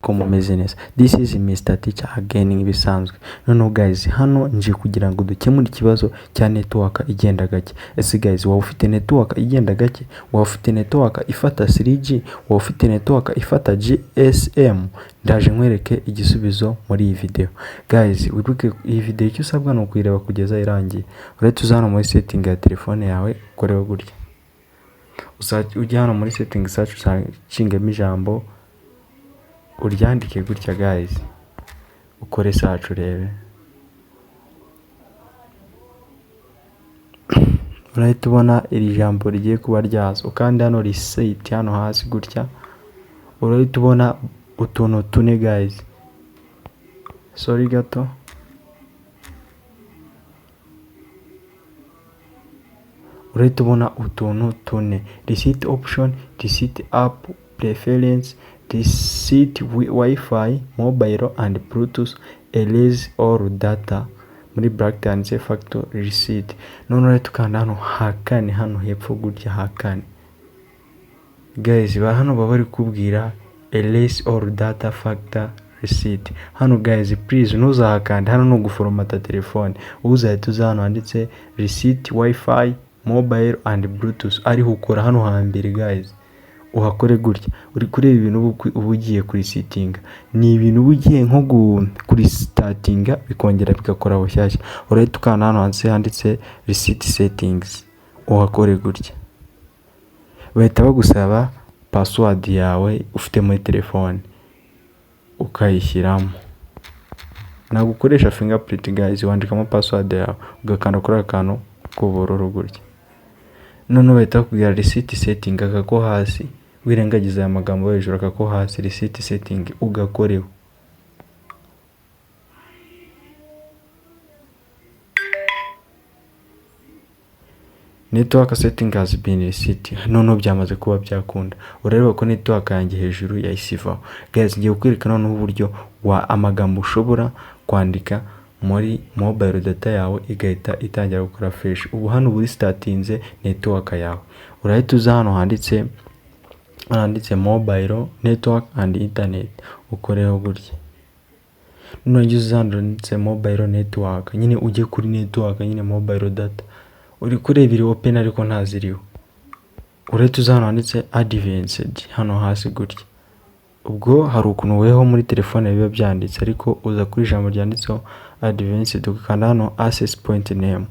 Ko mumeze neza. This is Mr Teacher again nk'ibisanzwe. Noneho guys, hano nje kugira ngo dukemure ikibazo cya network igenda gake. Ese guys, waba ufite network igenda gake? Waba ufite network ifata 3G? Waba ufite network ifata GSM? Ndaje nkwereke igisubizo muri iyi video. Guys, wibuke iyi video, icyo usabwa ni ukuyireba kugeza irangiye. Urahita uza hano muri setting ya telefone yawe, ukoreho gutya. Ujya hano muri setting search, usangemo ijambo, uryandike gutya guys, ukore search urebe. Urahita ubona iri jambo rigiye kuba ryaza, ukanda hano reset hano hasi gutya, urahita ubona utuntu tune guys. Sorry gato. Urahita ubona utuntu tune: reset option, reset app preference, reset WiFi, mobile and Bluetooth, erase all data, muri bracket handitse factory reset. None urahita ukanda hano ha kane, hano hepfo gutya ha kane. Guys, ba hano baba bari kukubwira erase all data factory reset. Hano guys, please ntuzahakande, hano ni uguforomata telefone. Uzahita uza hano handitse reset WiFi, mobile and Bluetooth, ariho ukora hano hambere guys. Uhakore gutya. Uri kureba ibintu uba ugiye kurisetinga. Ni ibintu uba ugiye nko kurisitatinga, bikongera bigakora bushyashya. Urahita ukanda hano hasi handitse reset settings, uhakore gutya. Bahita bagusaba password yawe ufite muri telefone, ukayishyiramo. Ntabwo ukoresha fingerprint guys, wandikamo password yawe, ugakanda kuri aka kantu k'ubururu gutya. Noneho bahita bakubwira reset setting, aka ko hasi, wirengagiza aya magambo yo hejuru, aka ko hasi reset setting ugakoreho. Network setting has been reset. Noneho byamaze kuba byakunda. Urareba ko network yanjye hejuru yahise ivaho. Guys, ngiye kukwereka noneho uburyo wa amagambo ushobora kwandika muri mobile data yawe igahita itangira gukora fresh. Ubu hano uba urisitatinze network yawe. Urahita uza hano handitse mobile network and internet, ukoreho gutya. Nurangiza uza hano handitse mobile network, nyine ujye kuri network nyine mobile data. Uri kureba iri open ariko ntaziriho. Urahita uza hano handitse advanced hano hasi gutya. Ubwo hari ukuntu weho muri telefone biba byanditse, ariko uza kuri ijambo ryanditseho advanced, ugakanda hano access point name.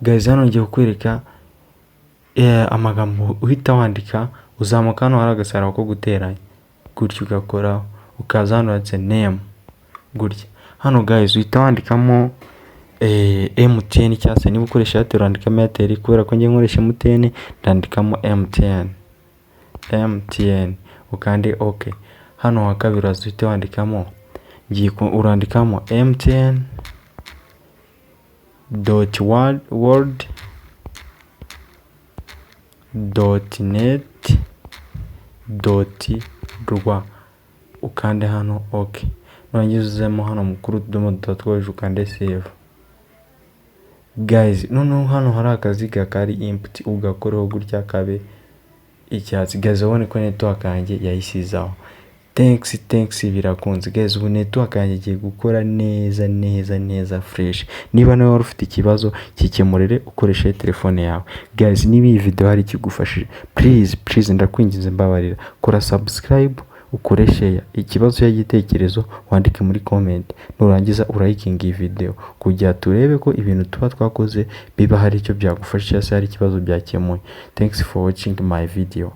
Guys, hano ngiye kukwereka amagambo uhita wandika. Uzamuka hano hari agasaraba ko guteranya gutya, ugakoraho, ukaza hano handitse name gutya. Hano guys, uhita wandikamo MTN, cyangwa se niba ukoresha Airtel urandikamo Airtel. Kubera ko njye nkoresha MTN, ndandikamo MTN, MTN, ukande OK. Hano ha kabiri uraza uhite wandikamo, ngiye urandikamo MTN.world.net.rw, ukande hano OK. Nurangiza uzemo hano kuri utudomo dutatu two hejuru, ukande save. Guys, noneho hano hari akaziga kari empty, ugakoreho gutya kabe icyatsi. Guys, urabona ko network yanjye yayisizaho. Thanks, thanks, birakunze guys. Ubu network yanjye igiye gukora neza neza neza fresh. Niba nawe wari ufite ikibazo, kikemurire ukoresheje telefone yawe. Guys, niba iyi video hari ikigufashije, please, please, ndakwinginze, mbabarira, kora subscribe, ukore share. Ikibazo cyangwa igitekerezo wandike muri comment. Nurangiza urayikinga iyi video kugira turebe ko ibintu tuba twakoze biba hari icyo byagufasha cyangwa se hari ikibazo byakemuye. Thanks for watching my video.